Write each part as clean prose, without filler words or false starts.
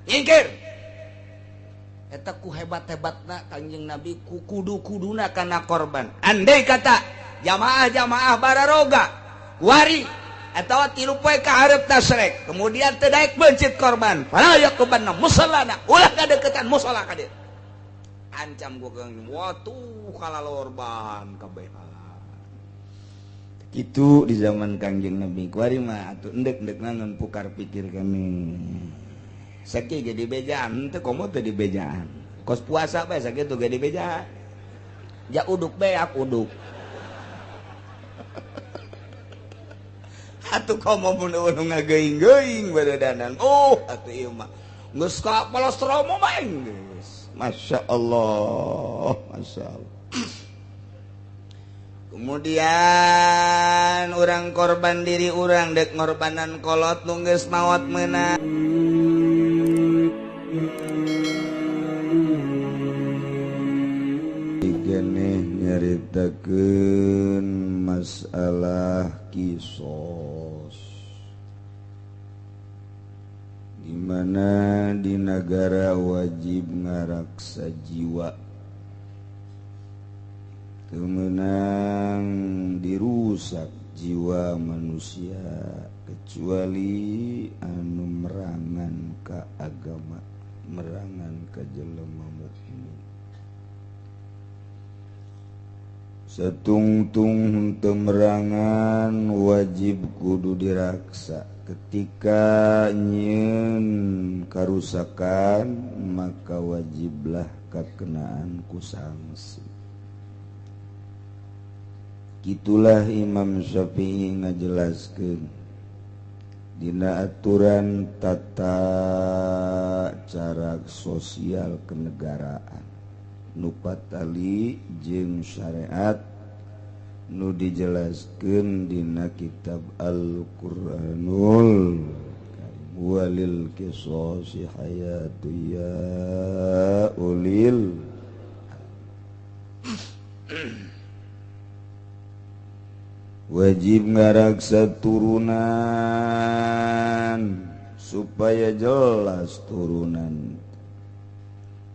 Nyingkir. Eta ku hebat-hebatna Kangjeng Nabi ku kudu-kuduna kana korban. Andai kata jamaah-jamaah bararoga wari atau tilu poe ka hareup tasrek, kemudian teu daek beuncit korban. Fala yaqrabanna musallana, ulah kadeukeutan musala ka dieu. Ancam gua kang watuh kalalorban kabehan. Kitu di zaman Kangjeng Nabi kuari mah atuh endek-endek ngan pukar pikir kami. Sakieu ge dibejaan teu komo teu dibejaan. Kos puasa bae sakitu ge dibejaan. Ja uduk beak uduk. Atuh komo mun nu ngageuing-geuing baredanan. Oh, atuh ieu mah geus ka palostromo mah geus. Masya Allah, Masya Allah. Kemudian orang korban diri orang dek ngorbanan kolot nu geus maot meunang. Igeneh nyaritakeun masalah kisos. Di mana di negara wajib ngaraksa jiwa. Kemenang dirusak jiwa manusia kecuali anu merangan ka agama, merangan ka jelema mukmin. Setungtung henteu merangan wajib kudu diraksa. Ketika nyieun karusakan maka wajiblah kakenaan ku sanksi. Gitulah Imam Syafi'i ngajelaskeun dina aturan tata cara sosial kenegaraan nu patali jeung syariat nu dijelaskeun dina kitab Al-Qur'anul Karim walil qisasi hayatu ya ulil wajib ngaraksa turunan supaya jelas turunan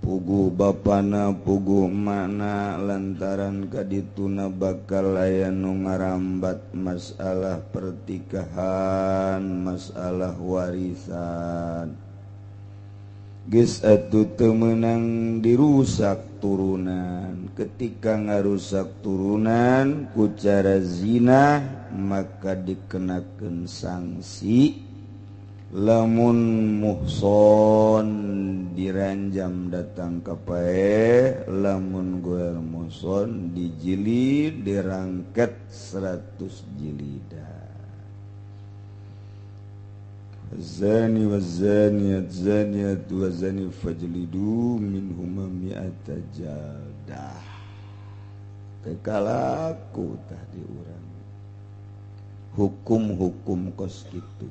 puguh bapana puguh makna lantaran kadituna bakal aya nu ngarambat masalah pertikahan masalah warisan geus atuh teu meunang dirusak turunan. Ketika ngarusak turunan ku cara zina maka dikenakeun sanksi. Lamun muhson diranjam datang ka paeh, lamun goer muhson dijilid dirangket 100 jilidan. Zani wazaniyat zaniyat wazani fajlidu minhuma mi'ata jaldah. Tekalaku tah di urang hukum-hukum kos kitu.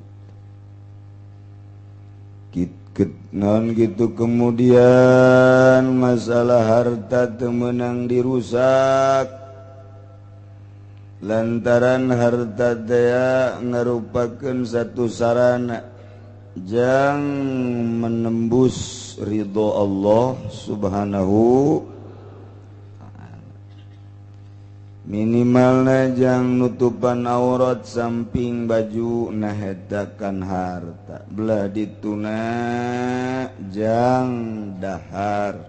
Non gitu kemudian masalah harta temenang dirusak lantaran harta dea ngarupakeun satu sarana jang menembus ridho Allah Subhanahu ta'ala. Minimalna jang nutupan aurat samping baju nahedakan harta belah dituna jang dahar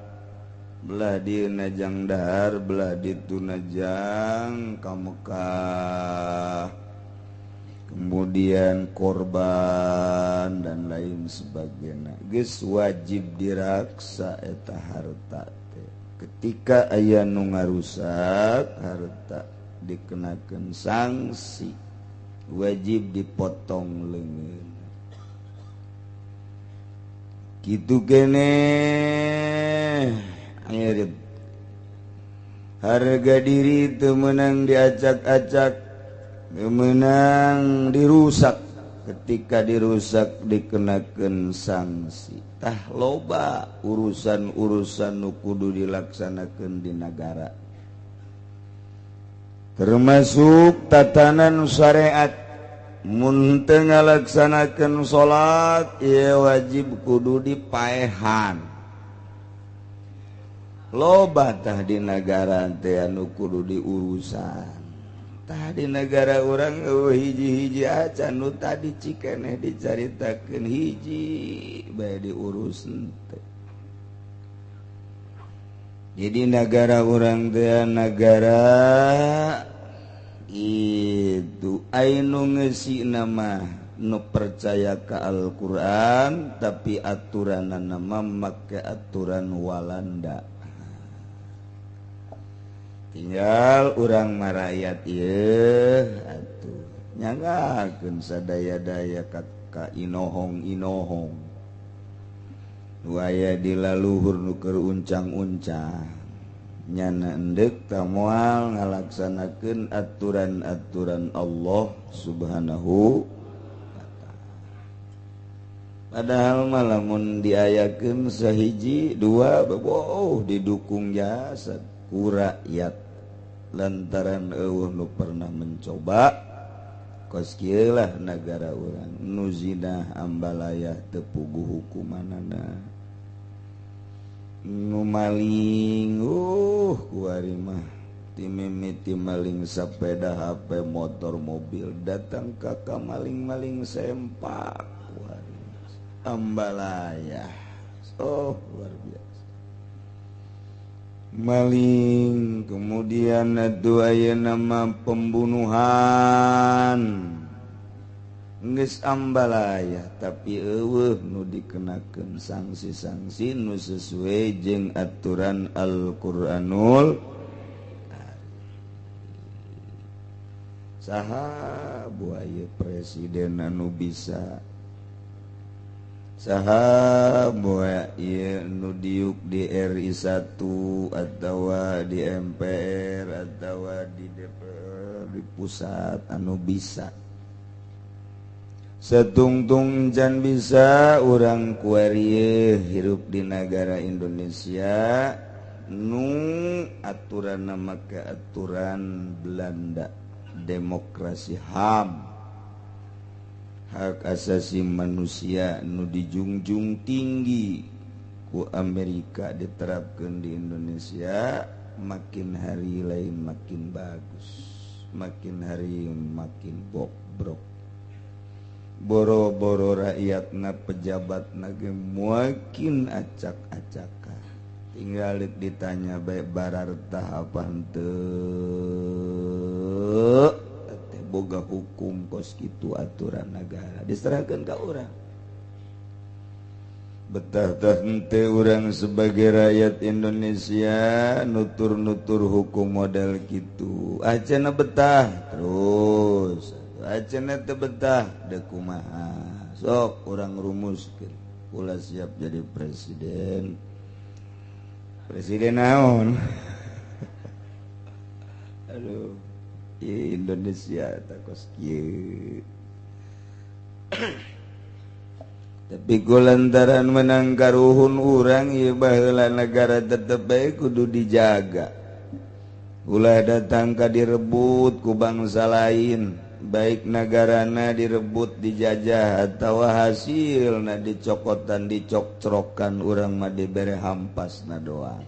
belah dieuna jang dahar belah dituna jang ka Mekah kemudian korban dan lain sebagainya geus wajib diraksa eta harta teh. Ketika aya nu ngarusak harta dikenakeun sanksi wajib dipotong leungeun kitu keneh. Harga diri teu meunang diacak-acak, teu meunang dirusak. Ketika dirusak dikenakeun sanksi. Tah loba urusan-urusan nu kudu dilaksanakeun di nagara. Termasuk tatanan syariat Mun teu ngalaksanakeun salat ieu wajib kudu dipaehan. Loba tah di nagara teh anu kudu diurusan. Tah di negara urang eueuh hiji-hiji acan nu tadi cikeneh dicaritakeun hiji bae diurus teh. Jadi negara urang teh nagara itu anu ngeusi nama nu percaya ka Al-Qur'an tapi aturan nama make aturan Walanda. Tinggal urang marayat ieu atuh nyanggakeun sadaya-daya ka inohong-inohong. Nu aya di laluhur nu keur uncang-uncang. Nyana endek ta moal ngalaksanakeun aturan-aturan Allah Subhanahu wa ta'ala. Padahal mah lamun diayakeun sahiji dua boh didukung jasa ku rakyat lantaran eueuh nu pernah mencoba kos kieu lah nagara urang nu zina ambalayah teu puguh hukumanana. Nu maling kuari mah timimiti maling sepeda HP motor mobil datang ka maling-maling sempak kuari ambalaya. Oh luar biasa maling. Kemudian atuh aya nama pembunuhan geus ambalaya tapi eueuh nu dikenakeun sanksi-sanksi nu sesuai jeung aturan Al-Qur'anul Karim. Saha buaya presiden anu bisa, saha buaya nu diuk di RI 1 atawa di MPR atawa di DPR di pusat anu bisa. Setungtung can bisa urang kuari hirup di negara Indonesia nu aturan nama ke aturan Belanda, demokrasi HAM, hak asasi manusia nu dijunjung tinggi ku Amerika diterapkan di Indonesia. Makin hari lain makin bagus, makin hari makin bobrok. Boro-boro rakyatna pejabatna ge makin acak-acakan. Tinggal ditanya bae barartah apa henteu teh boga hukum kos kitu aturan negara diserahkeun ka urang. Betah tah henteu urang sebagai rakyat Indonesia nutur-nutur hukum model kitu. Acana betah terus acana teu betah deuk kumaha sok urang rumuskeun ulah siap jadi presiden. Presiden naon? Aduh, Indonesia tak kos kieu. Tapi ku lantaran menang karuhun urang ieu baheula negara tetep bae kudu dijaga. Ulah datang ka direbut ku bangsa lain. Baik negarana direbut dijajah atawa hasilna dicokotan dicokcrokan urang mah dibere hampasna doang.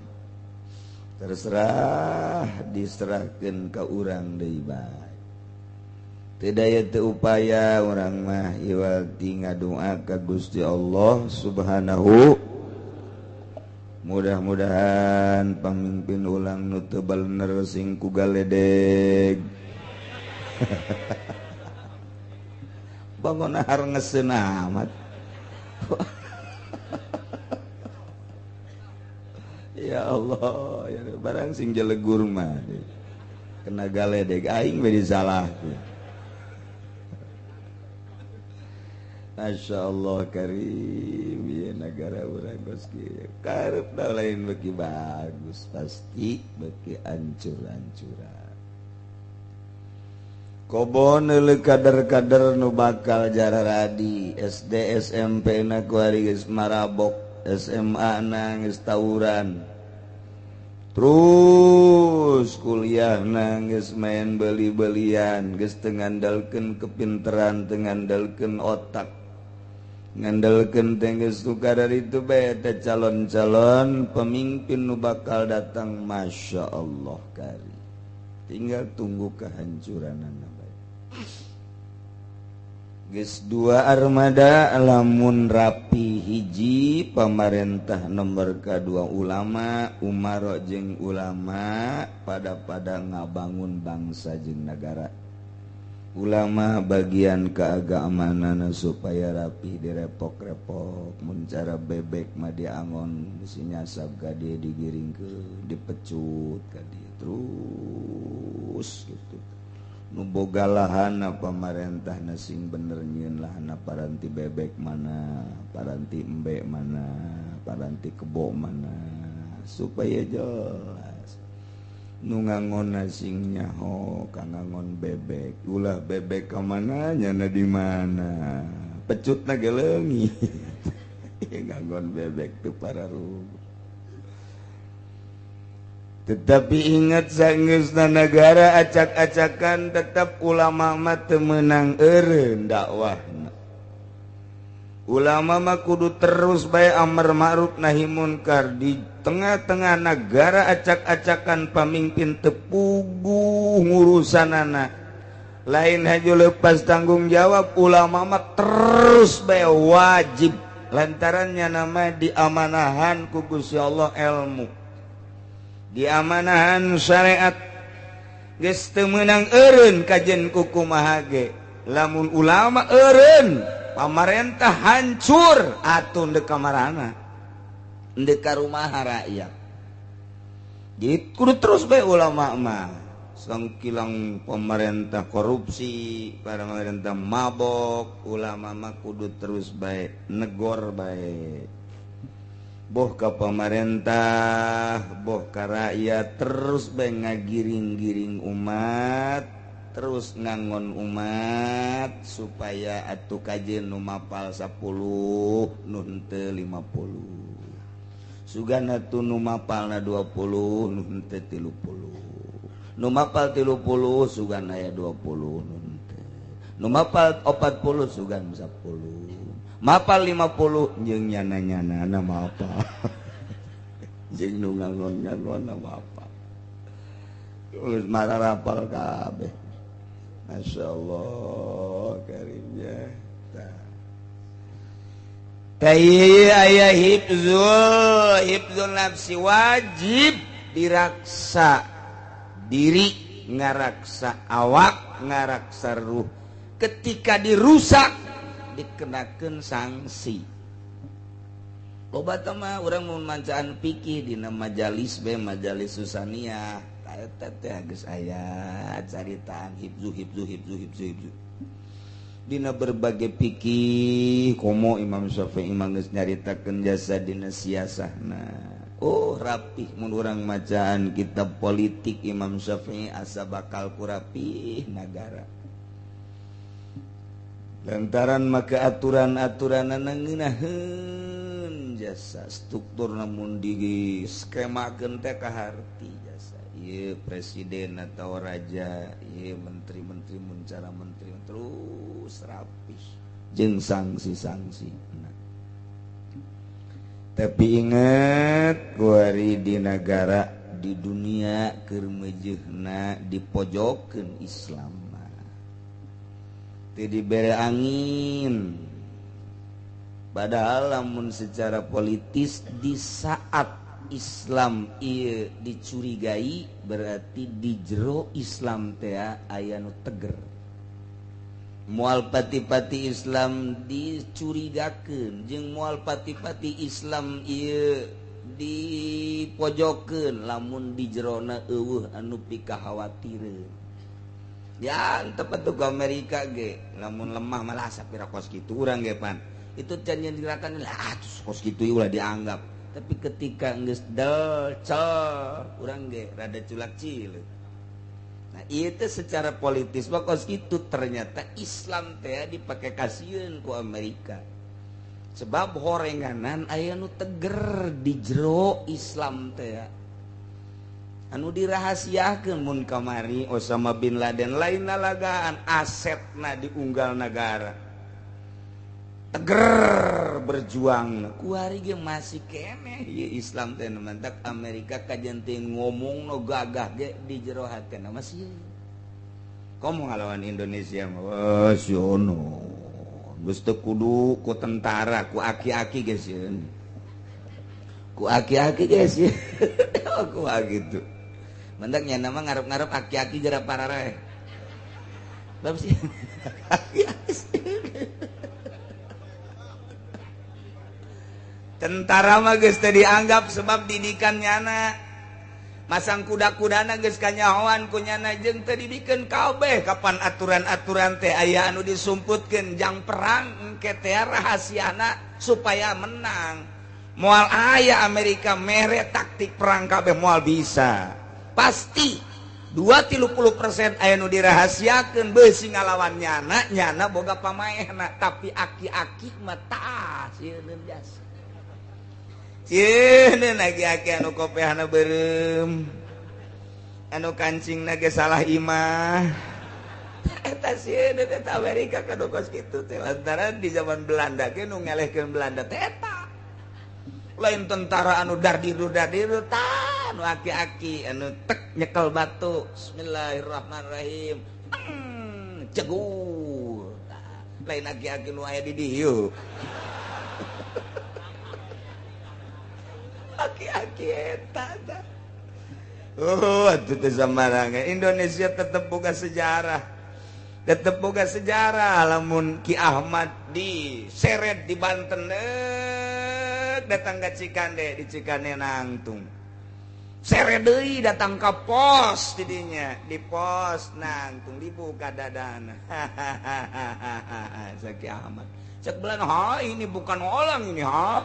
Terserah diserahkeun ka urang deui bae. Teu daya teu upaya urang mah iwal ti ngadoa ka Gusti Allah Subhanahu. Mudah-mudahan pamimpin ulang nu teu balener sing ku galedeg. Bangun har ngesen amat. Ya Allah, ya barang sing jelegur mah kena galedeg aing we disalahkeun. Masya Allah karim, ya negara urang geus kieu. Karepna lain beuki bagus, pasti beuki ancur-ancuran. Kobon neuleuh kader-kader nu bakal jararadi SD SMP na kuari geus marabok, SMA na geus tawuran. Terus kuliah nangis main beli-belian, geus teu ngandalkeun kepinteran, teu ngandalkeun otak, ngandalkeun teh geus tukar itu bae. Teh calon-calon pemimpin nu bakal datang, Masya Allah, kari tinggal tunggu kehancuran bae. Geus dua armada lamun rapi, hiji pamarentah, nomor kedua ulama, umaro jeung ulama pada pada ngabangun bangsa jeung negara. Ulama bagian keagamanan supaya rapi direpok-repok, mun cara bebek mah diangon, bisi nyasab ka dieu, digiring ke dipecut ka dieu terus gitu. Nu boga lahan pamarentah sing bener nyieun lahan, paranti bebek mana, paranti embe mana, paranti kebo mana, supaya jelas. Nu ngangon sing nyaho ka ngangon bebek, ulah bebek ka mana nyana di mana, pecutna ge leungit. Ngangon bebek tuh para ruh. Tetapi ingat, sanggeusna negara acak-acakan, tetap ulama mah teu meunang eureun dakwahna. Ulama mah kudu terus bae amar ma'ruf nahi munkar di tengah-tengah negara acak-acakan, pamimpin teu puguh ngurusanana. Lain haju lepas tanggung jawab, ulama mah terus bae wajib lantarannya nama diamanahan ku Gusti Allah ilmu, diamanahan syariat, geus teu meunang eureun kajen kukumaha ge. Lamun ulama eureun, pamarentah hancur, atuh ndek kamarana, ndek ka rumah rakyat? Jadi kudu terus bae ulama mah. Sangkilang pemerintah korupsi, pemerintah mabok, ulama mah kudu terus bae negor bae, boh ke pemerintah boh ke rakyat, terus bae ngagiring-giring umat, terus ngangon umat supaya atuh kajeun nu mapal 10 nu henteu 50, sugana tuh nu mapalna 20 nu henteu 30, nu mapal 30 sugan aya 20 nu henteu, nu mapal 40 sugan 10, mapal 50 jeung nyana-nyana na mapal, jeung nu ngangon-ngangon na mapal. Geus mararapal kabeh. Masya Allah karimnya. Tah aya hifzul hifzul nafsi, wajib diraksa diri, ngaraksa awak, ngaraksa ruh. Ketika dirusak, dikenakan sanksi. Loba mah urang mun mancaan pikir dina majalis be, majalis susania eta teh geus aya caritaan hifzu hifzu hifzu hifzu hifzu dina berbagai pikir, komo Imam Syafi'i mah geus nyaritakeun jasa dina siasahna. Oh, rapih mun urang macaan kitab politik Imam Syafi'i, asa bakal ku rapih nagara lantaran maka aturan-aturan ngeunaheun jasa struktur, namun di skemakeun teh kaharti jasa. Ieu presiden atau raja, ieu menteri-menteri, mun cara menteri terus rapih jeung sanksi-sanksi. Nah, tapi ingat, kuari di negara di dunia keur meujeuhna dipojokeun Islam, dibere angin, padahal lamun secara politis di saat Islam ieu dicurigai, berarti di jero Islam teh aya nu teger. Moal pati-pati Islam dicurigakeun jeung moal pati-pati Islam ieu dipojokeun lamun di jerona eueuh anu pikakhawatireun. Ya, tepat tuh ke Amerika ge lamun lemah malah sapira kos kitu urang ge pan itu can gerakan lah, terus kos kitu ulah dianggap. Tapi ketika geus del cel, urang ge rada culak cileuk. Nah, itu secara politis mah kos kitu, ternyata Islam teh dipake kasieun ku Amerika sebab horenganan aya nu teger di jero Islam teh. Anu dirahasiakeun mun kamari Osama bin Laden lain lalagaan asetna diunggal negara. Teger berjuang kuari ge masih keneh ieu Islam teh mantak Amerika kajen teh ngomong no gagah ge di jero hatena masih komo ngalawan Indonesia mah wah siono geus teu kudu ku tentara ku aki-aki ge sieun ku aki-aki ge sieun ku gitu mantak nya nama ngarep-ngarep aki-aki jera parareh bab sih aki-aki. Tentara mah geus teu dianggap sebab didikan nyana masang kuda-kudana geus kanyahoan ku nyana jeung teu dibikeun kabeh kapan aturan-aturan teh aya anu disumputkeun jang perang engke teh rahasiana supaya menang. Moal aya Amerika mere taktik perang kabeh moal bisa. Pasti 2-30% aya nu dirahasiakeun beusi ngalawan nyana, nyana boga pamaehna tapi aki-aki mah tah sieun jasa. Sieun aki-aki anu kopehna beureum anu kancingna ge salah imah eta sieun eta Amerika kanu kos kitu teh lantaran di zaman Belanda ge nu ngelehkeun Belanda teh eta lain tentara anu dardiru dardiru tah anu aki-aki anu tek nyekel batu bismillahirrahmanirrahim cegur lain aki-aki nu aya di dieu aki-aki eta tah. Oh, atuh teh samarangan Indonesia tetep boga sejarah. Tetep boga sejarah lamun Ki Ahmad diseret di Banten datang ke Cikande, di Cikande nangtung. Seret deui datang ka pos didinya, di pos nangtung dibuka dadana. Hahaha Ki Ahmad. Cek belan, ha ini bukan orang ini ha.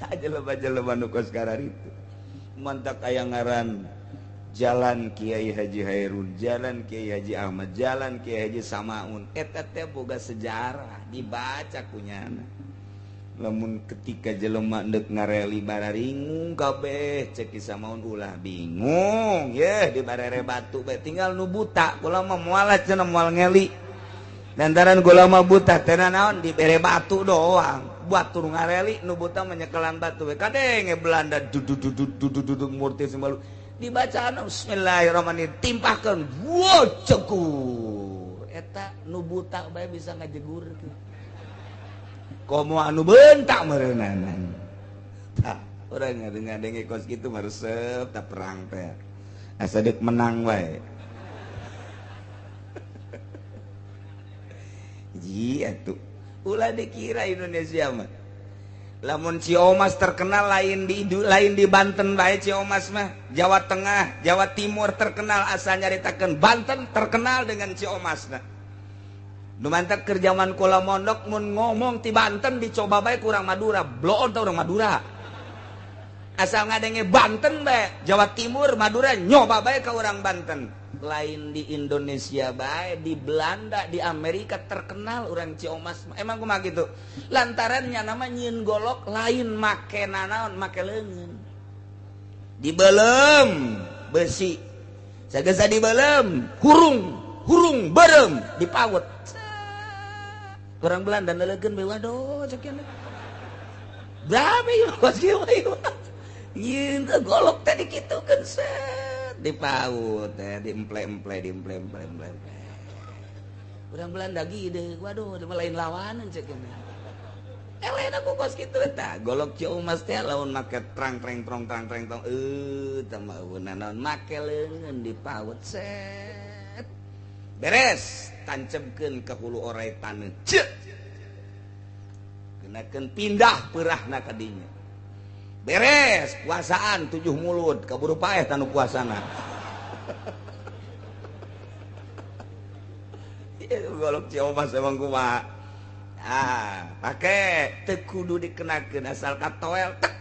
Jelema-jelema nu kos kararitu mantak aya ngaran Jalan Kiai Haji Hairun, Jalan Kiai Haji Ahmad, Jalan Kiai Haji Samaun eta teh boga sejarah dibaca ku nyana. Lamun ketika jelema deuk ngareli bararingung kabeh cek Ki Samaun ulah bingung yeuh di barere batu bae tinggal nu buta kula mah moal cenah moal ngeli lantaran kula mah buta teh naon dibere batu doang buat turun ngareli nu buta menyekelan batu we kadenge Belanda dududududududud murti sembalu dibacaan bismillahirrahmanirrahim timpahkeun wo cegur eta nu buta bae bisa ngajegurkeun komo anu bentak meureunana tah urang ngadenge kos kitu mah resep tah perang teh asa deuk menang wae ji atuh ulah dikira Indonesia mah lamun Ciomas terkenal lain di Banten bae Ciomas mah Jawa Tengah Jawa Timur terkenal asal nyaritakeun Banten terkenal dengan Ciomas nah nu mantak keur jaman kula mondok mun ngomong ti Banten dicoba bae ku urang Madura bloon teh urang Madura asal ngadenge Banten bae Jawa Timur Madura nyoba bae ka urang Banten lain di Indonesia bae di Belanda di Amerika terkenal orang Ciomas emang kumaha gitu lantarannya nama nyieun golok lain make nanaon make leungeun dibelem besi sagesa dibelem hurung hurung berem dipawet orang Belanda nelekeun bae waduh cek berapa ieu kos kieu nyieun golok teh dikitukeun set dipaut teh diemple-emple diemple-emple. Urang Belanda gede, waduh lain lawanan cek ini. Lain aku kos kitu eta golok Ciomas teh lamun make trang treng trong trang treng tong tambah naon make leungeun dipaut set. Beres, tancebkeun ka hulu orai taneuh. Ceuk. Kenakeun pindah peurahna ka dinya. Beres puasaan 7 mulut kaburu paeh tanu puasana. Golok Ciomas emang kumaha. Ah, pake teu kudu dikenakeun asal katoel tek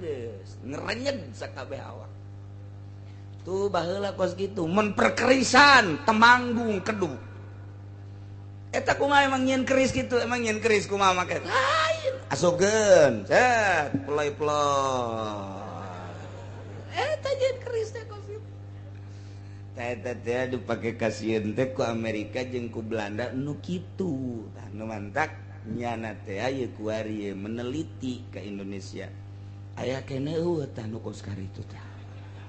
geus ngerenyeg sakabeh awak. Tuh baheula kos kitu mun perkerisan Temanggung Kedu. Eta kumaha emang nyieun keris kitu, emang nyieun keris kumaha make? Lain. Asupkeun, set, peloy-peloy. Eta jeung keris teh kos kitu. Teh teh dipake kasieun teh ku Amerika jeung ku Belanda nu kitu. Tah nu mantak nyana teh ieu kuari meneliti ke Indonesia. Aya keneh eueuh tah nu kos karitu tah.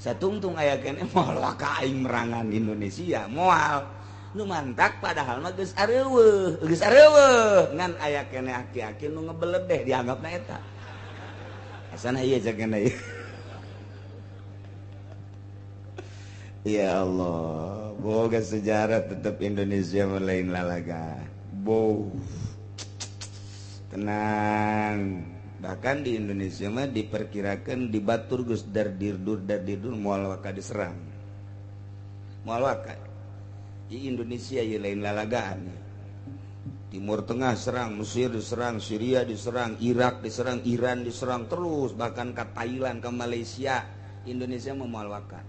Satungtung aya keneh moal ka aing merangan Indonesia moal. Nu mantak padahal mah geus areuweuh, geus areuweuh ngan aya keneh aki-aki nu ngebeledeh dianggapna eta. Asana ieu jagana ieu. Ya Allah, boga sejarah tetap Indonesia lain lalaga. Boh. Tenang. Bahkan di Indonesia mah diperkirakan di batur geus dardirdur dardirdur moal waka diserang. Moal waka. Di Indonesia ieu lain lalagaan. Timur Tengah serang, Mesir diserang, Syria diserang, Irak diserang, Iran diserang terus, bahkan ke Thailand, ke Malaysia. Indonesia mah moal waka.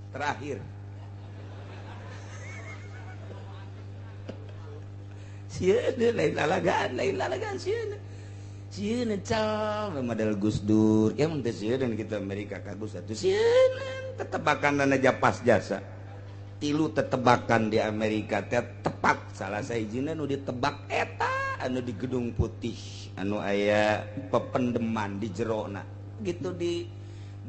Terakhir. Sieun lain lalagaan sieun. Sieun cal model Gus Dur. Ya mun teh sieun kita Amerika ka Gus atuh sieun tetebakan aja pas jasa. Tilu tetebakan di Amerika teh tepat salah sahijina nu ditebak eta anu di Gedung Putih anu aya pependeman di jerona. Gitu di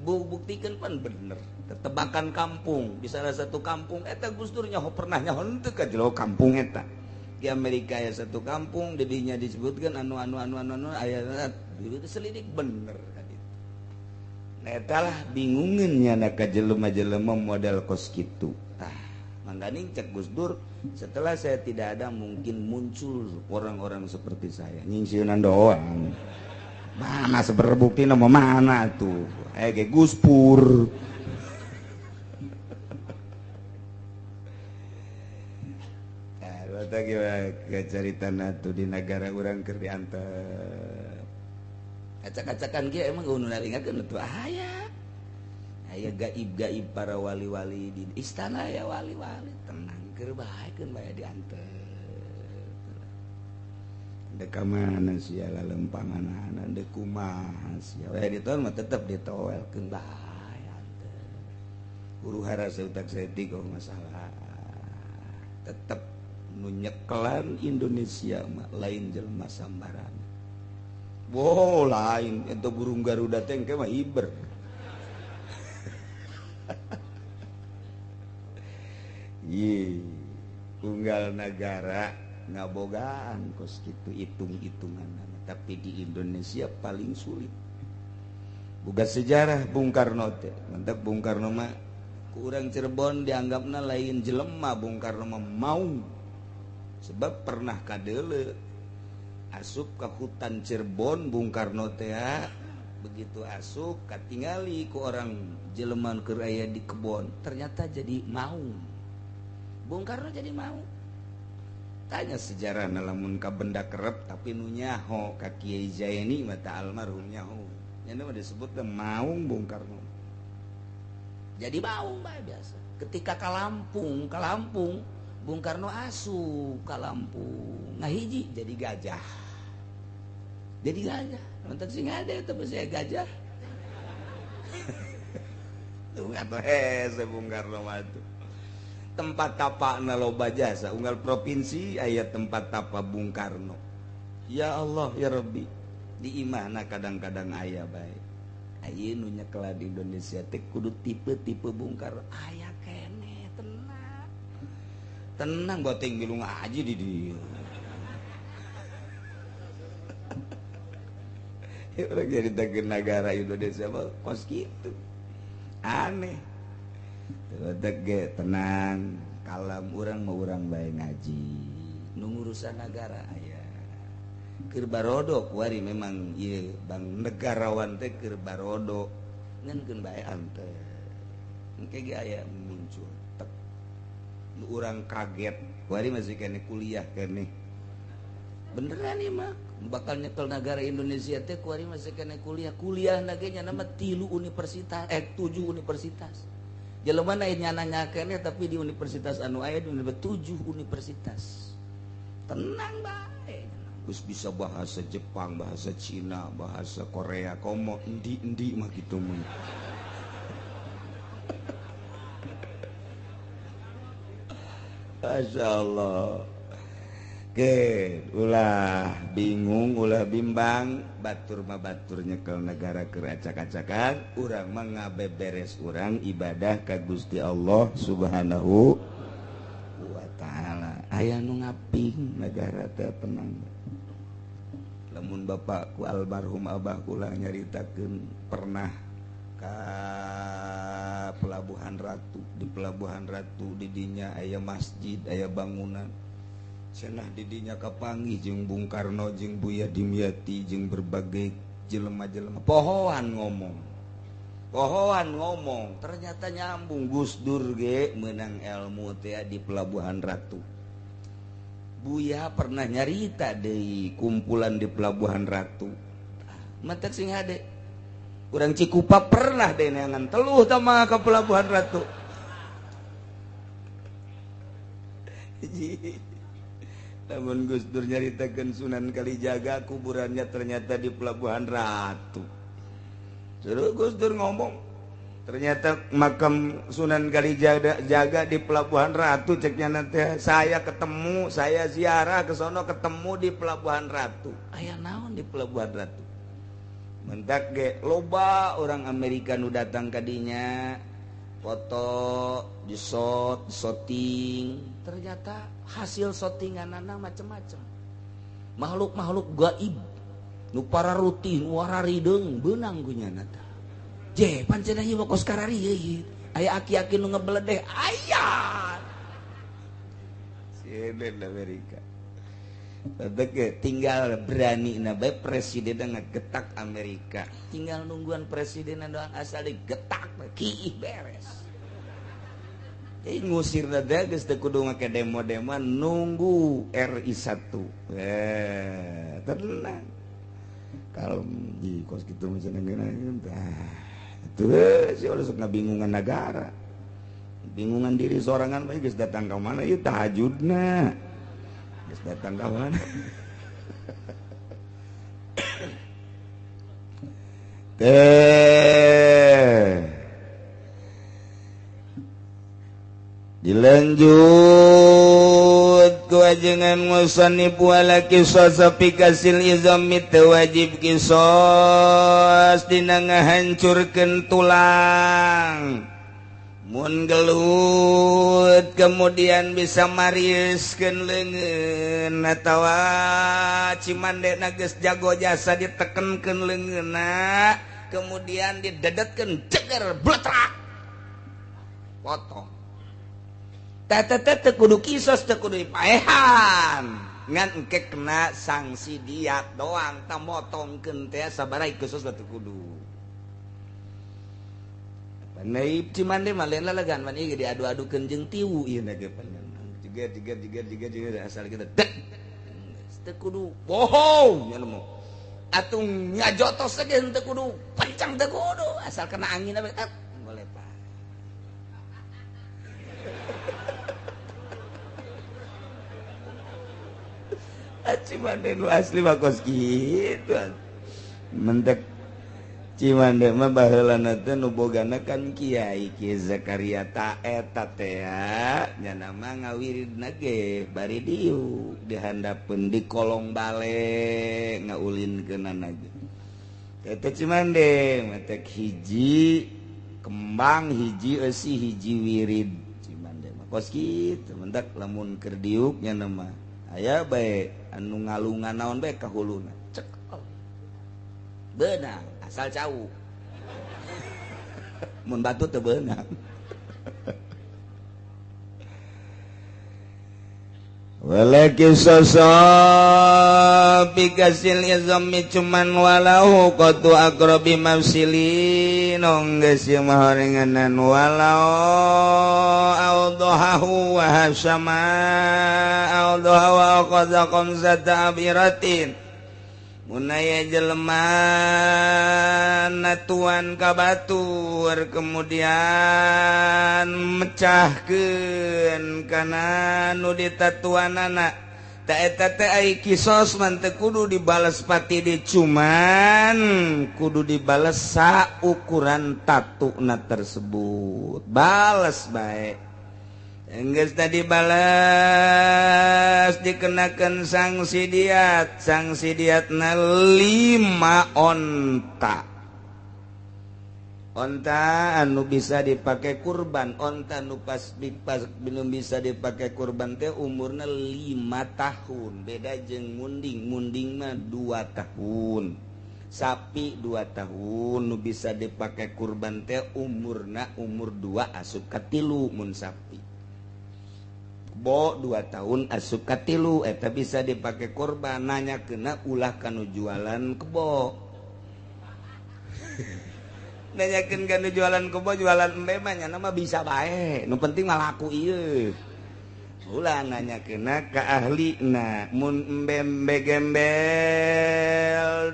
buktikan pan bener. Tetebakan kampung di salah satu kampung eta Gus Dur nyaho pernah nyaho henteu ka jero kampung eta. Di Amerika aya satu kampung didinya disebutkan anu anu anu anu anu aya selidik bener ka ditu. Nah eta lah bingungeun nya ka jelema-jelema model kos kitu. Tah mangganing cek Gus Dur setelah saya tidak ada mungkin muncul orang-orang seperti saya. Nyingsieunan doang. Mana seberbukti nama mana tuh? Ge Gus Pur. Cerita tuh di negara orang keur diantep. Acak-acakan ge emang nu naringakeun tuh aya. Aya gaib-gaib para wali-wali di istana ya wali-wali tenang keur bae keun bae diantep. Dek ka mana sia lalempanganana dek kumaha sia. We ditol mah tetep ditowelkeun bae antep. Huru hara seutak saeutik oh masalah. Tetep nu nyekelan Indonesia mah lain jelema sambarangan. Wow, lain eta burung Garuda teh engke mah hiber. Ye, unggal nagara ngabogaan kos kitu hitung-hitungan, tapi di Indonesia paling sulit. Boga sejarah Bung Karno teh, mantap Bung Karno mah ku urang Cirebon dianggapna lain jelema Bung Karno mah maung. Sebab pernah kadeule asup ke hutan Cirebon Bung Karno teh begitu asup katingali ku orang jeleman keur aya di kebon ternyata jadi maung. Bung Karno jadi maung. Tanya sejarah lamun ka benda kerep tapi nu nyaho ka Kiai Zaini mata almarhum nyaho. Nya mah disebut maung Bung Karno. Jadi maung bae biasa. Ketika ka Lampung, Bung Karno asup ka Lampung ngahiji jadi gajah. Jadi gajah. Mantap sih ada itu saya gajah. Tuh atuh hese Bung Karno mah tuh. Tempat tapakna loba jasa unggal provinsi aya tempat tapa Bung Karno. Ya Allah ya Rabbi. Di imahna kadang-kadang aya bae. Aya nu nyekelan di Indonesia teh kudu tipe-tipe Bung Karno. Aya keneh tenang. Tenang boting milu ngaji di dieu. Orang jadi tagir negara Indonesia mah kos kitu. Aneh. Teu tenang, kalam urang mah urang bae ngaji. Nu ngurusan nagara aya. Keur barodo kuari memang ieu bang negarawan teh keur barodo ngan keun bae antep. Engke ge aya muncul tek. Nu urang kaget, kuari masih keneh kuliah keneh. Beneran ieu mah bakal nyekel negara Indonesia teh kuari masih keneh kuliah. Kuliah na ge nya nama 3 universitas, 7 universitas. Jelema na nyana keneh tapi di universitas anu aya di 7 universitas. Tenang bae. Geus bisa bahasa Jepang, bahasa Cina, bahasa Korea, komo endi-endi mah kitu mah. Masya Allah. Oke, ulah bingung, ulah bimbang, batur mah batur nyekel negara keur acak-acakan, urang mah ngabeberes urang ibadah ka Gusti Allah Subhanahu wa taala. Aya nu ngaping negara teh tenang. Lamun bapakku almarhum abah kula nyaritakeun pernah ka Pelabuhan Ratu, di Pelabuhan Ratu didinya aya masjid, aya bangunan. Cenah didinya kapanggih jeung Bung Karno jeung Buya Dimyati jeung berbagai jelema-jelema pohoan ngomong. Pohoan ngomong, ternyata nyambung Gus Dur ge meunang ilmu teh di Pelabuhan Ratu. Buya pernah nyarita deui kumpulan di Pelabuhan Ratu. Mantak sing hade. Urang Cikupa pernah deui neangan teluh tah mah ka Pelabuhan Ratu. Namun Gus Dur nyaritakeun Sunan Kalijaga kuburannya ternyata di Pelabuhan Ratu. Terus Gus Dur ngomong, ternyata makam Sunan Kalijaga jaga di Pelabuhan Ratu, ceknya nanti saya ketemu, saya ziarah ke sono ketemu di Pelabuhan Ratu. Aya naon di Pelabuhan Ratu? Mentak ge loba orang Amerika nu datang ka dinya, foto, disot, shooting, ternyata hasil shootinganana macem-macem. Makhluk-makhluk gaib nu pararuti, nu wararideung beunang ku nyana tah. Je, pancen ieu mah kos karari ieu. Aya aki-aki nu ngebeledeh, aya. Sieun Amerika. Teh tinggal berani na bae presiden ngegetak Amerika. Tinggal nungguan presiden doang asal digetak kiih beres. Jadi ngusir teh geus teu kudu make demo-demo nunggu RI 1. Tenang. Kalau di kos kitu mah cenah tah. Itu sih ulah sok ngabingungan negara. Bingungan diri sorangan bae geus datang ka mana ieu tahajudna. Geus datang ka mana. Teh dilanjut kewajengan musannif wala qisas fi kasil izami wajib qisas dina ngahancurkeun tulang mun gelut kemudian bisa mariuskeun leungeun atawa cimandena geus jago jasa ditekenkeun leungeunna kemudian didedetkeun ceger bletrak potong. Tete kudu kisos, teu kudu dipaehan. Ngan engke kena sanksi diat doang, tah motongkeun teh sabaraha khusus batu kudu. Panai Cimande mah lain lalagan pan ieu diadu-adukeun jeung tiwu ieu na ge pan. Jeger jeger jeger jeger jeger asal kita dek. Teu kudu bohong nya mah. Atuh ngajotos ge teu kudu, pancang teu kudu, asal kena angin we boleh pak. Cimande nu asli mah kos kitu. Mentek Cimande mah baheulana teh nu bogana kan Kiai Ki Zakaria ta eta teh nya mah ngawiridna ge bari diuk dihandapeun di kolong bale ngaulinkeunana ge. Eta Cimande matek hiji kembang hiji eusi hiji wirid Cimande mah kos kitu. Mentek lamun keur diuk nya mah aya bae anu ngalungan naon bae ka huluna cek beunang asal cau mun batu teu beunang. Walaki sosok bikasil izami cuman walau qatu aqrabi mafsilin geus ieu mah horenganan walau awdahu wa hasama awdahu wa qadha qamsata abiratin munaya jelema natuan ka batur kemudian mecahkeun kana nu ditatuanana ta eta teh ai kisos man teu kudu dibales pati di cuman kudu dibales saukuran tatuna tersebut bales bae. Enggeus tadi balas dikenakan sanksi diat, sanksi diatna 5 onta. Onta anu bisa dipakai kurban, onta nu pas belum bisa dipakai kurban teh umurna 5 tahun. Beda jeung munding, munding mah 2 tahun. Sapi 2 tahun nu bisa dipakai kurban teh umurna umur 2 asup ka 3 mun sapi. Bo 2 tahun asup ka 3 eta bisa dipakai kurban. Nanya kena ulah kanu jualan kebo. Nanyakeun kanu jualan kebo, jualan embe mah nya mah bisa bae, nu penting mah laku ieu. Ulah nanya kena ka ahlina. Mun embe gembel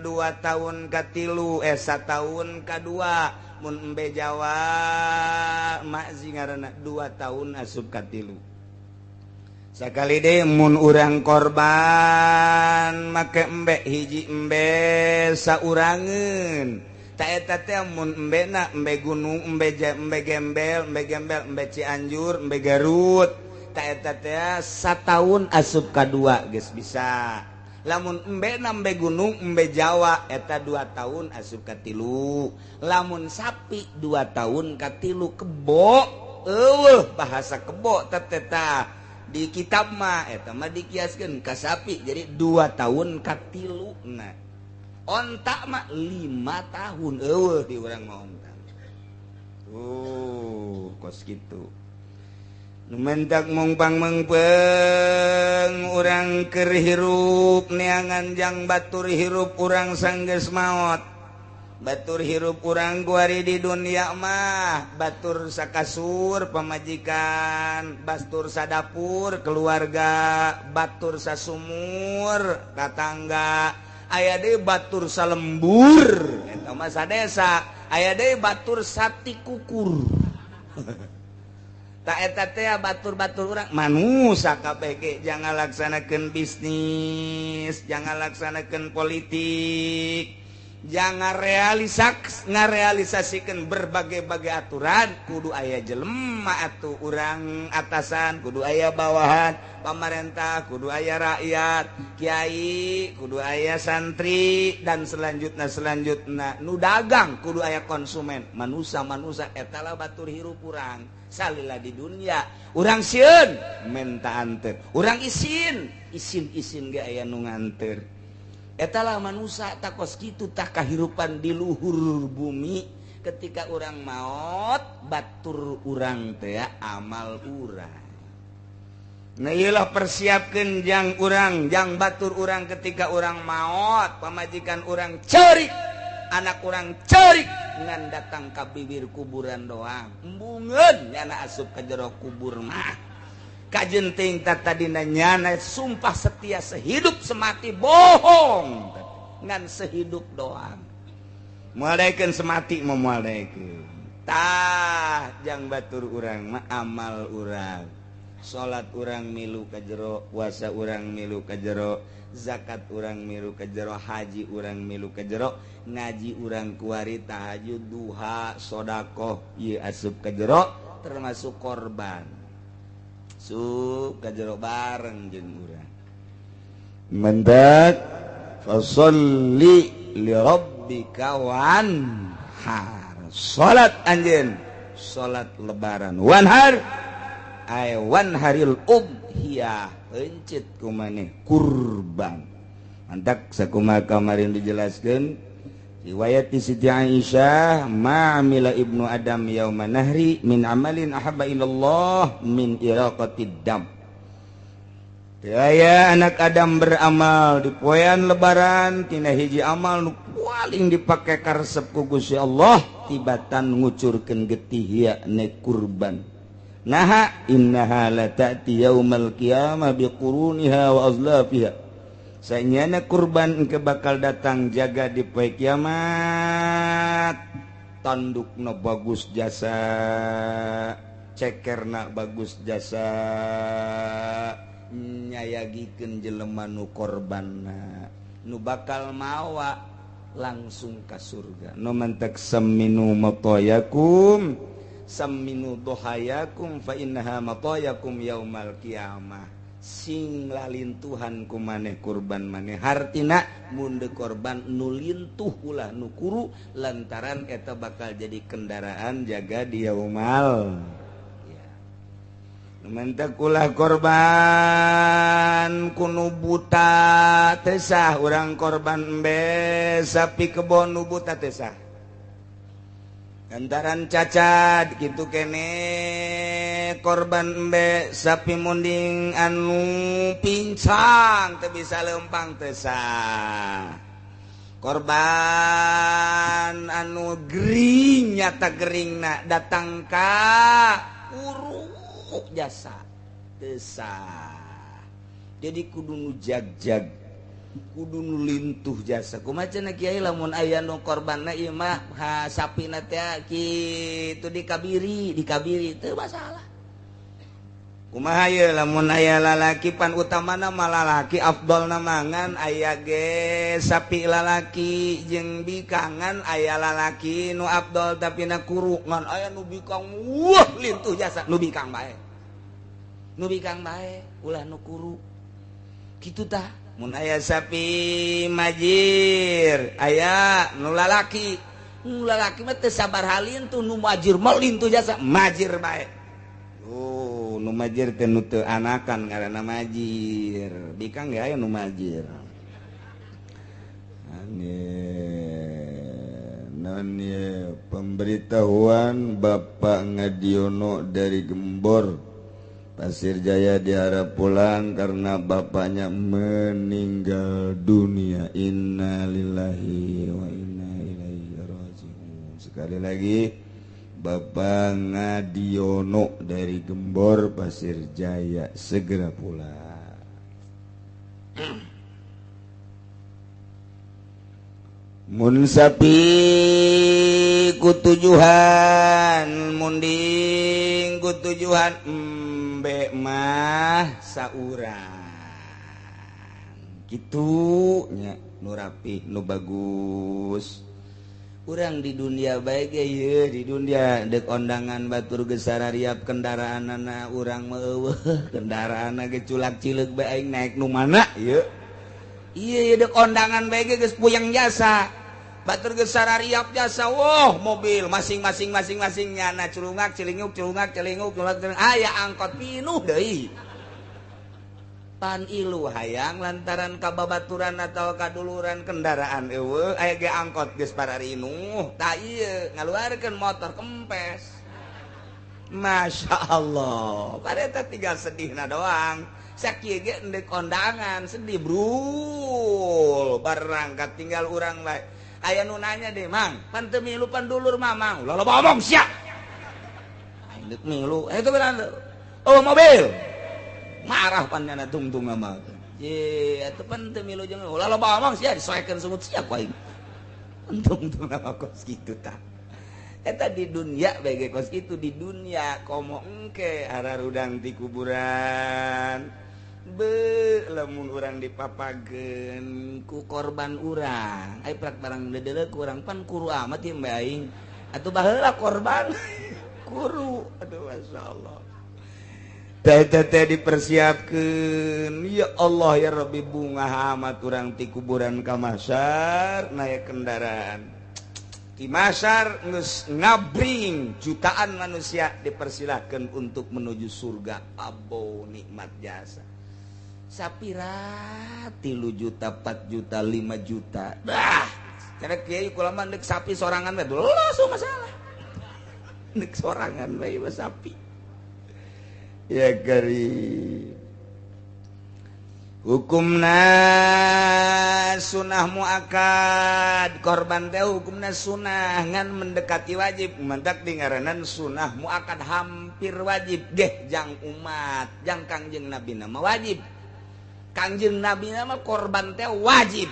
2 tahun ka 3, 1 tahun ka 2. Mun embe Jawa makzi ngaranna 2 tahun asup ka 3. Sakali deui mun urang korban make embe hiji embe saurangeun. Ta eta teh mun embena embe gunung, embe gembel, embe gembel, embe Cianjur, embe Garut. Ta eta teh sataun asup ka 2 geus bisa. Lamun embena embe gunung, embe Jawa eta 2 tahun asup ka 3. Lamun sapi 2 tahun ka 3 kebo, eueuh bahasa kebo teh teh di kitab mah eta mah dikiaskeun ka sapi jadi 2 tahun ka 3. Nah onta mah 5 tahun eueuh di urang mah onta. Kos kitu. Nu mentak mongpang mengpeng urang keur hirup neangan jang batur hirup urang sanggeus maot. Batur hirup urang kuari di dunia mah batur sakasur pamajikan, batur sadapur keluarga, batur sasumur tatangga, aya deui batur salembur eta mah sadesa, aya deui batur satikukur. Ta eta teh batur-batur urang manusa kabeh ge jangan laksanakeun bisnis, jangan laksanakeun politik, jangan ngarealisasikan berbagai-bagai aturan. Kudu aya jelema atuh urang atasan, kudu aya bawahan, pamarentah kudu aya rakyat, kiai kudu aya santri, dan selanjutnya selanjutnya. Nu dagang kudu aya konsumen. Manusa-manusa eta lah batur hirup urang salila di dunia. Urang sieun menta anter, urang isin isin-isin ge aya nu nganter. Etalah manusia takos kitu tah kahirupan di luhur bumi. Ketika urang maot batur urang teh amal urang. Nah ieulah persiapkeun jang urang, jang batur urang ketika urang maot, pamajikan urang ceurik, anak urang ceurik, ngan datang ka bibir kuburan doang. Embungeun nyana asup ka jero kubur mah. Kajenting tadina nyana sumpah setia sehidup semati bohong ngan sehidup doang. Moal daekeun semati mah moal daekeun. Tah jang batur urang mah amal urang. Salat urang milu ka jero, puasa urang milu ka jero, zakat urang milu ka jero, haji urang milu ka jero, ngaji urang kuari tahajud, duha, sedekah ieu asup ka jero termasuk korban. Sup ka jero bareng jeung urang. Mendak fasolli li rabbika wanhar. Salat anjeun, salat lebaran wanhar ay wanharil udhiyah, heuncit kumaneh kurban. Mantak sakumaha kamarin dijelaskeun riwayat Siti Aisyah, ma'amila ibnu Adam yauma nahri min amalin ahabba ilallah min iraqatid dam. Aya anak Adam beramal di poean lebaran tina hiji amal nu paling dipake karesep ku Gusti Allah tibatan ngucurkeun getih yakni kurban. Naha innaha la ta'ti yaumal qiyamah biquruniha wa azlafiha. Sanyana kurban engke bakal datang jaga di poe kiamat. Tandukna bagus jasa, cekerna bagus jasa, nyayagikeun jelema nu korbanna, nu bakal mawa langsung ka surga. Nu mantak saminu matayakum Samminu dohayakum fa innaha matayakum yaumal qiyamah. Sing lalintuhan ku maneh kurban maneh, hartina mun deuk korban nu lintuh ulah nu kuru, lantaran eta bakal jadi kendaraan jaga di yaumal. Menta kula korban kunu buta tesah, urang korban embe sapi kebon nu buta tesah, lantaran cacat gitu kene korban embe sapi munding anu pincang teu bisa lempang tesah, korban anu gering nyata geringna datang ka kuru jasa tesah. Jadi kudu nu jag-jag, kudu nu lintuh jasa. Kumaha cenah kiai lamun aya nu korbanna ieu mah sapina teh kitu dikabiri, dikabiri teu masalah. Kumaha ye lamun aya lalaki pan utamana mah lalaki afdolna mangan aya ge sapi lalaki jeung bikangan aya lalaki nu afdol tapi na kuru ngan aya nu bikang wah lintuh jasa nu bikang bae. Nu bikang bae ulah nu kuru. Kitu tah mun aya sapi majir aya nu lalaki, nu lalaki mah teu sabar halintuh, nu majir mah lintuh jasa majir bae. Oh, nu majir teh nu teu anakan ngaranna majir. Bikang ge aya nu majir. Naon ye pemberitahuan Bapak Ngadiono dari Gembor Pasir Jaya diharap pulang karena bapaknya meninggal dunia. Innalillahi wa inna ilaihi raji'un. Sekali lagi Bapak Ngadiono dari Gembor Pasir Jaya segera pulang. Mun sapi kutujuhan munding kutujuhan embe mah saurang kitu nya nu rapih nu bagus. Urang di dunia bae ge ieu di dunia deuk ondangan batur geus sarariap kendaraanana urang mah eueuh kendaraanna ge culak cileuk bae aing naik nu mana ieu. Iya ieu deuk ondangan bae ge geus puyeng jasa. Batur geus sarariap jasa woh mobil masing-masing masing-masing nyana curungak cilinguk curungak celinguk curungak aya angkot pinuh deui. Pan ilu hayang lantaran kababaturan atau kaduluran kendaraan eueuh aya ge angkot geus pararinuh tah ieu ngaluarkeun motor kempes. Masya Allah pareta tinggal sedihna doang. Sakieu ge endek kondangan sedih brul barangkat tinggal urang bae. Aya nu nanya deh mang pan teu milu pan dulur mamang ulah loba omong sia. Aing deuk milu eta bener oh mobil marah pan nyana tungtung mah. Ye atuh pan teu milu jeung ulah loba omong sia disoekeun sungut sia ku aing. Tungtung mah kos kitu tah. Eta di dunia bae ge kos kitu di dunia komo engke ararudang ti kuburan. Be lamun urang dipapageun ku korban urang. Ai prak barang dedeuleuh ku urang pan kuru amat ieu mbe aing. Atuh baheula korban kuru. Aduh masyaallah. Teh dipersiapkeun ya Allah ya Rabbi bunga amat urang ti kuburan ka mahsyar naik kendaraan. Di mahsyar geus ngabring jutaan manusia dipersilahkan untuk menuju surga. Abo nikmat jasa. Sapira 3 juta, 4 juta, 5 juta. Bah, cara kiai kula mah deuk sapi sorangan we langsung masalah. Deuk sorangan we mah sapi. Ya karim. Hukumna sunah muakad korban teh hukumna sunah ngan mendekati wajib mentak dingaranan sunah muakad hampir wajib geh jang umat jang Kangjeng Nabi nama wajib. Kangjeng Nabi nama korban teh wajib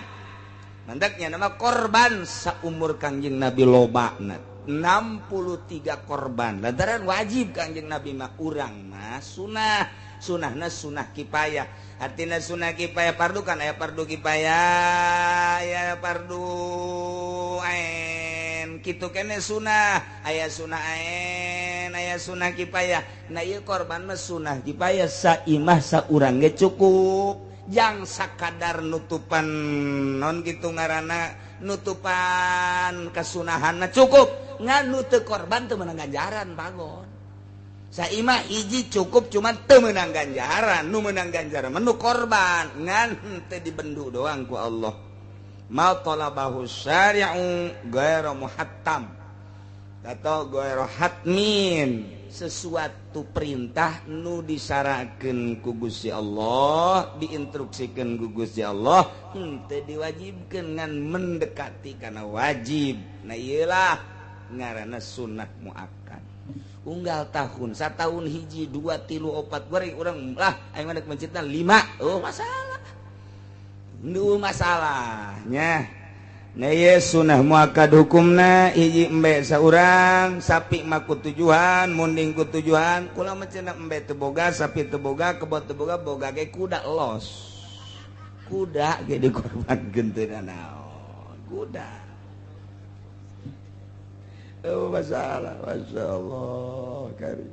mentaknya nama korban saumur Kangjeng Nabi lobana 63 korban lantaran wajib Kangjeng Nabi mah urang mah sunah. Sunahna sunah kipayah. Artinya sunah kipayah pardu kan aya pardu kipayah aya pardu ain kitu kene sunah aya sunah ain aya sunah kifayah. Nah ieu korban mah sunah kifayah saimah saurang ge cukup. Jang sakadar nutupan non gitu ngaranna nutupan kasunahanna cukup. Ngan nu teu korban teu meunang ganjaran pagon. Saimah hiji cukup cuman teu meunang ganjaran, nu meunang ganjaran mah nu korban ngan teu dibendu doang ku Allah. Ma talabahu syari'u ghairu muhattam atau ghairu hatmin, sesuatu perintah nu disarakeun ku Gusti Allah, diinstruksikeun ku Gusti Allah, henteu diwajibkeun ngan mendekati kana wajib. Nah ieu lah ngaranna sunnah muakkad. Unggal tahun, satahun hiji, dua, tilu, opat, goreng urang lah aing mah dek mencitna 5. Oh masalah. Nu masalahnya. Nah ieu sunah muakkad hukumna hiji embe saurang, sapi mah ku tujuhan, munding ku tujuhan. Kula mah cenah embe teu boga, sapi teu boga, kebo teu boga, boga ge kuda los. Kuda ge dikorbankeun teu nanaon. Kuda. Oh masalah, masyaallah karim.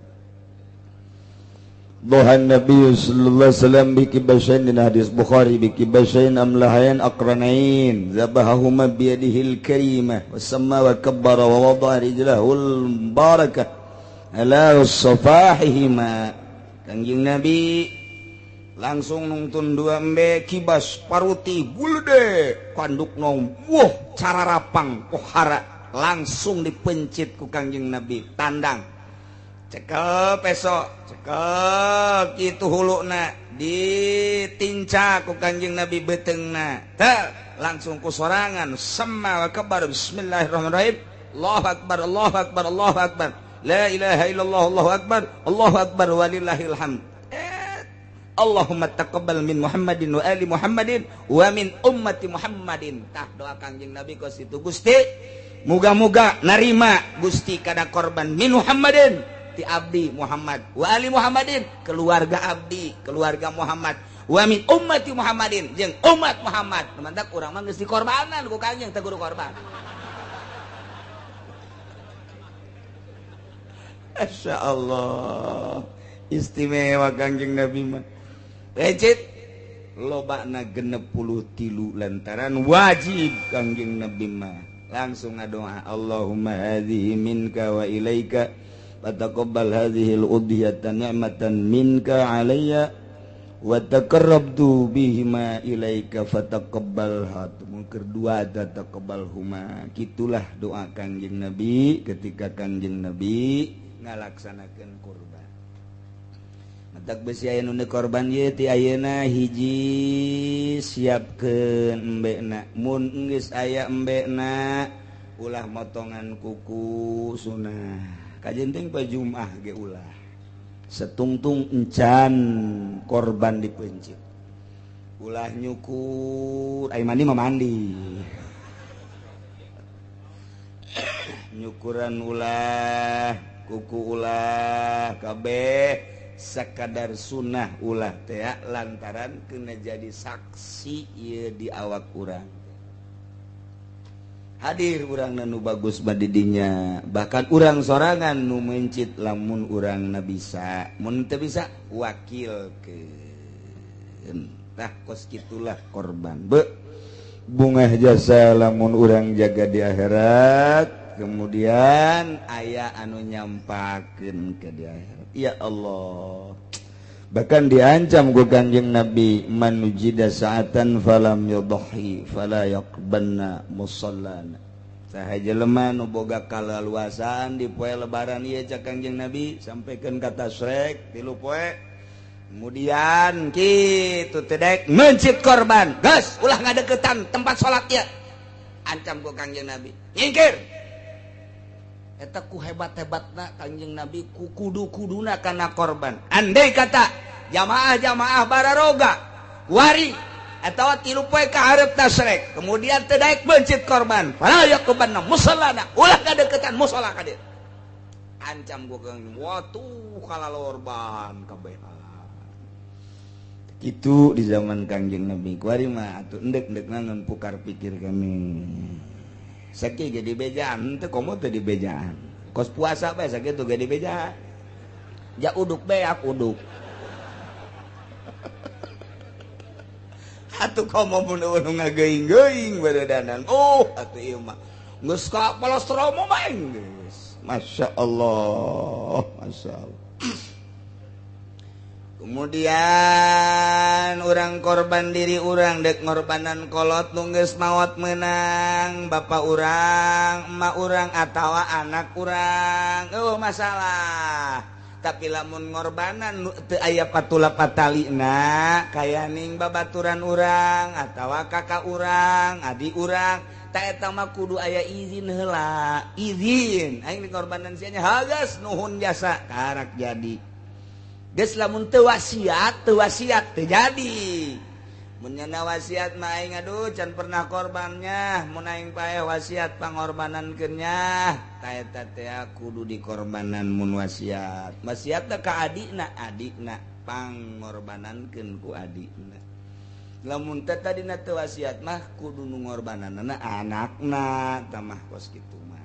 Dohan Nabi sallallahu alaihi wasallam bi kibashain, din hadis Bukhari, bi kibashain amlahain aqranain zabahahuma bi yadihil karimah wa samma wa kabbara wa wada'a rijlahul barakah ala safahihima. Kangjeng Nabi langsung nungtun dua embe kibas paruti bulde kandukna wah cara rapang pohara langsung dipencit ku Kangjeng Nabi tandang. Cekel pesok, cekel kitu huluna ditinca ku Kangjeng Nabi beuteungna. Teu langsung ku sorangan sama wa kabar bismillahirrahmanirrahim. Allahu akbar, Allahu akbar, Allahu akbar. La ilaha illallah, Allahu akbar, Allahu akbar walillahil hamd. Allahumma taqabbal min Muhammadin wa ali Muhammadin wa min ummati Muhammadin. Tah doa Kangjeng Nabi kos itu Gusti, muga-muga narima Gusti kana korban min Muhammadin ti abdi Muhammad wa ali Muhammadin keluarga abdi keluarga Muhammad wa min ummati Muhammadin jeung umat Muhammad. Mantak urang mah geus dikorbanan ku Kangjeng teh guru korban. Masyaallah istimewa Kangjeng Nabi mah. Recit lobana 63 lantaran wajib Kangjeng Nabi mah. Langsung ngadoa Allahumma hadhihi minka wa ilaika fataqabbal hadhihi al-udhiyata ni'matan minka alayya wa taqarrabtu bihima ilaika fataqabbalha. Mungker dua taqabbalhuma. Kitulah doa Kangjeng Nabi ketika Kangjeng Nabi ngalaksanakeun kurban. Matak besi aya nu korban ieu ti ayeuna hiji siapkeun embekna. Mun geus aya embekna ulah motongan kuku sunah. Kajenting pa Jumat ge ulah. Setungtung encan korban dipencit. Ulah nyukur, ai mandi mah mandi. Nyukuran ulah, kuku ulah, kabeh sakadar sunah ulah teh lantaran kena jadi saksi ieu di awak urang. Hadir urang nu bagus badidinya, bahkan urang sorangan nu mencit lamun urang na bisa, mun teu bisa wakilkeun. Tah kos kitulah korban. Be bungah jasa lamun urang jaga di akhirat, kemudian aya anu nyampakeun ke di akhirat. Ya Allah. Bahkan diancam ku Kangjeng Nabi, man wujida sa'atan falam yudhi fala yaqbanna musallana. Saha jelema nu boga kalaluasaan di poe lebaran ieu cak Kangjeng Nabi sampaikan kata tasrek tilu poe. Kemudian kitu teh dek mencit korban. Geus ulah ngadeukeutan tempat salat ieu. Ancam ku Kangjeng Nabi. Nyingkir. Eta ku hebat-hebatna Kangjeng Nabi ku kudu-kuduna kana korban. Andai kata jamaah-jamaah bararoga wari atau tilu poe ka hareup tasrek, kemudian teu daek mencit korban, fala yaqbanna musallana, ulah kadeukeutan musala ka dieu. Ancam ku Kangjeng, watuh kalalorban kabehan. Kitu di zaman Kangjeng Nabi. Kuari mah atuh endek-endekna ngan pukar pikir kami. Sakieu ge dibejaan, teu komo teu dibejaan. Kos puasa bae sakitu ge dibejaan. Ja uduk beak uduk. Atuh komo mun nu ngageuing-geuing baredanan. Oh, atuh ieu mah geus ka palostromo mah geus. Masya Allah, Masya Allah. Kemudian urang korban diri urang dek ngorbanan kolot nu geus maot menang bapak urang, emak urang atawa anak urang. Oh masalah. Tapi lamun ngorbanan nu teu aya patula patalina kaya ning babaturan urang atawa kakak urang, adik urang, ta eta mah kudu aya izin heula. Izin aing ngorbanan sia nya hagas nuhun jasa karak jadi. Geus lamun teu wasiat teu jadi. Mun nyana wasiat mah aing aduh can pernah korbannya, mun aing paeh wasiat pangorbanankeun nya, ta eta teh kudu dikorbanan mun wasiat. Wasiat teh ka adikna, adikna pangorbanankeun ku adikna. Lamun teh tadina teu wasiat mah kudu nu ngorbananna anakna, tah mah kos kitu mah.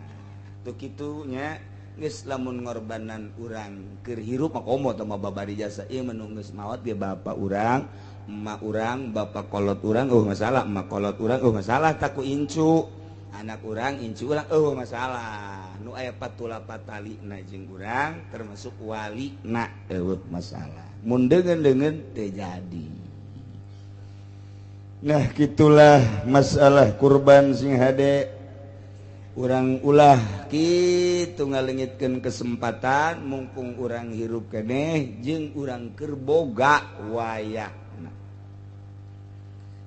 Teu kitu nya. Geus lamun ngorbanan urang keur hirup mah komo teh mah babari jasa ieu mah nu geus maot ge bapa urang, emak urang, bapak kolot urang eueuh masalah, emak kolot urang eueuh masalah tak ku incu, anak urang incu urang eueuh masalah. Nu aya patula patalina jeung urang termasuk walina eueuh masalah. Mun deungeun-deungeun teu jadi. Nah, gitulah masalah kurban sing hade. Urang ulah kitu ngalengitkeun kesempatan mumpung urang hirup keneh jeung urang keur boga wayahna.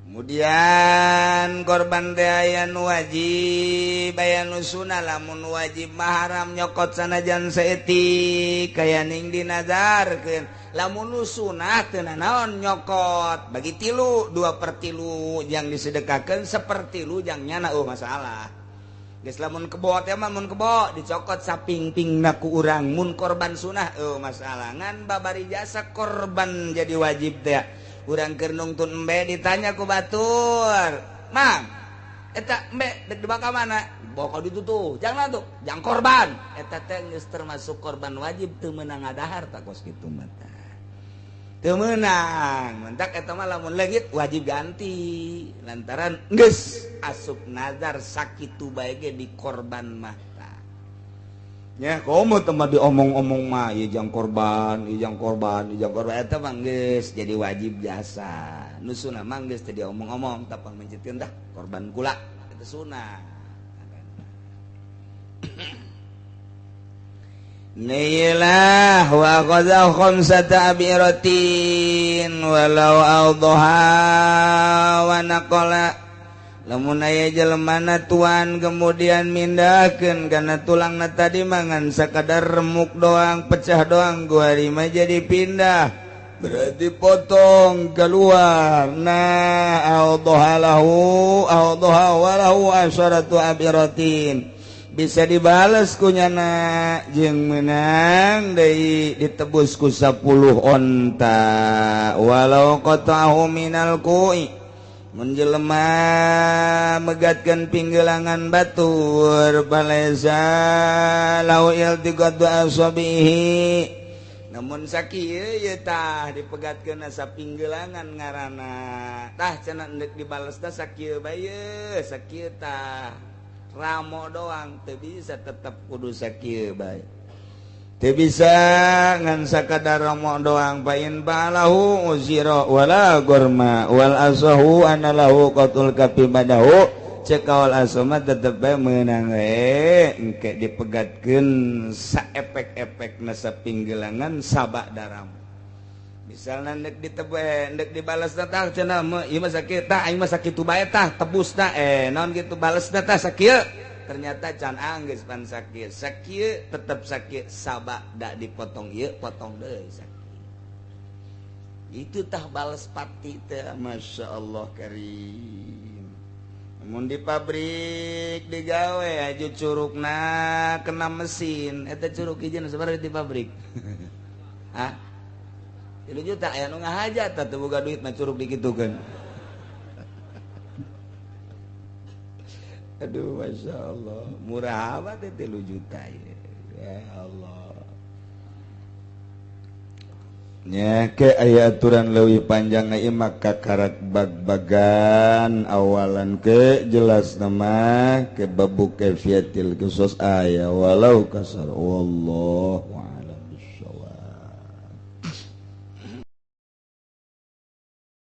Kemudian korban teh aya nu wajib aya nu sunah. Lamun wajib mah haram nyokot sanajan saeutik kaya ning dinazarkeun. Lamun nu sunah teu nanaon nyokot bagi tilu, 2/3 jang disedekahkeun, 1/3 jang nyana eueuh masalah. Geus lamun kebo teh mah mun kebo dicokot sapingpingna ku urang. Mun korban sunah eueuh masalah. Ngan babari jasa korban jadi wajib teh. Urang keur nungtun embe ditanya ku batur, "Mang, eta embe dek dibawa ka mana?" "Dibawa ka ditu tuh." "Jangan tuh, jangan korban." Eta teh geus termasuk korban wajib teu meunang ngadahar tah kos kitu mah tah. Teu meunang, mentak eta mah lamun leungit wajib ganti. Lantaran geus asup nazar sakitu bae ge dikorban mah tah. Nya komo teh mah diomong-omong mah ieu jang korban, ieu jang korban, ieu jang korban eta mah geus jadi wajib jasa. Nu sunah mah geus teu diomong-omong tapang mencitkeun dah korban kula eta sunah. Nilah wa qadha khamsata abiratin walau awdaha wa naqala. Lamun aya jelemana tuan kemudian mindahkeun kana tulangna tadi mangan sakadar remuk doang, pecah doang guari mah jadi pindah, berarti potong keluar. Nah awdaha lahu awdaha walahu asharatu abiratin, bisa dibales ku nyana jeung meunang deui ditebus ku 10 onta. Walau qata'ahu minal ku'i, mun jelema megatkeun pinggelangan batur balaisa lau iltiqatu asabihi, namun sakieu ieu tah dipegatkeun sapinggelangan ngaranna tah cenah endek dibales tah sakieu bae sakieu tah ramo doang teu bisa, tetep kudu sakieu bae. Teu bisa ngan sakadar ramo doang. Pain balahu uzira wala gorma wal asahu anallahu qatul kafi badahu. Cek kaul asoma tetep bae meunang we engke dipegatkeun saepek-epekna sapinggelangan sabak daram. Misalna ndek ditebe ndek dibales tah cenah ieu mah sakieu tah aing mah sakitu bae tah tebusna naon kitu balesna tah sakieu. Ternyata can anggeus pan sakieu sakieu tetep sakieu sabak da dipotong ieu potong deui sakieu. Itu tah bales pati teh Masya Allah karim. Mun di pabrik digawe aju curugna kena mesin eta curug hiji nu sabaraha di pabrik? Hah? 3 juta aya nu ngahaja tah teu boga duit mah curug dikitukeun. Aduh Masya Allah, murah amat 3 juta ya. Ya Allah. Nya ke aya aturan leuwih panjang ieu mah kakarak bag-bagan awalan ke jelas nama ke babu kaifiyatil qisas aya walau kasar, wallahu.